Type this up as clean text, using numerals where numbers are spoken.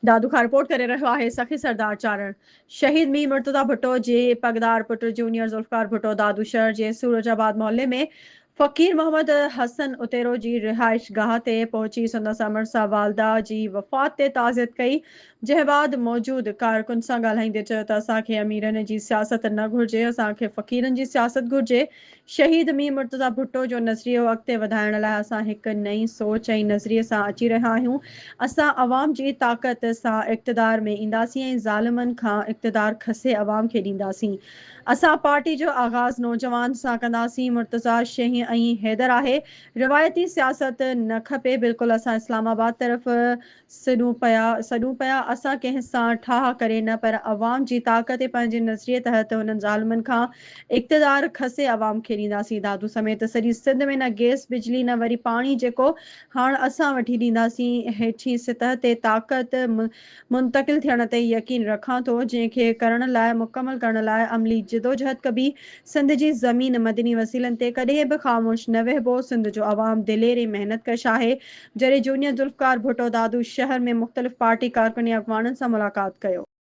دادو کان رپورٽ ڪري رهيو آهي سخي سردار چارڻ شهيد مير مرتضيٰ ڀٽو جي پڳدار پٽ جونيئر ذوالفقار ڀٽو دادو شهر جي سورج آباد محلي ۾ فقير محمد حسن اتيرو جي رهائش گاهه تي پهچي سندس امڙ سان والده جي وفات تي تعزيت ڪئي جنهن بعد موجود ڪارڪن سان ڳالهائيندي چيو ته اسان کي اميرن جي سياست نه گهرجي اسان کي فقيرن جي سياست گهرجي شهيد مير مرتضيٰ ڀٽو جو نظريو اڳتي وڌائڻ لاء اسان هڪ نئين سوچ ۽ نظريي سان اچي رهيا آهيون، اسان عوام جي طاقت سان اقتدار ۾ اينداسين ۽ ظالمن کان اقتدار کسي عوام کي ڏينداسين، اسان پارٽي جو آغاز نوجوان سان ڪنداسين، مرتضيٰ شينهن ۽ حيدر آهي، روايتي سياست نه کپي، بلڪل اسان اسلام آباد طرف سڏون پيا سڏون پيا اسان ڪنهن سان ٺاهه ڪري نه پر عوام جي طاقت ۽ پنهنجي نظريي تحت هنن ظالمن کان اقتدار کسي عوام کي ڏينداسين دادو سميت سڄي سنڌ ۾ نه گئس بجلي نه وري پاڻي جيڪو هاڻ اسان وٺي ڏينداسين هيٺين سطح تي طاقت منتقل ٿيڻ تي يقين رکان ٿو جنهن کي ڪرڻ لاء مڪمل ڪرڻ لاء عملي جدوجهد ڪبي سنڌ جي زمين مدني وسيلن تي ڪڏهن به خاموش نه ويهبو سنڌ جو عوام دلير ۽ محنت ڪش آهي جڏهن جونيئر ذوالفقار ڀٽو دادو شهر ۾ مختلف پارٽي ڪارڪن ۽ اڳواڻن سان ملاقات ڪيو.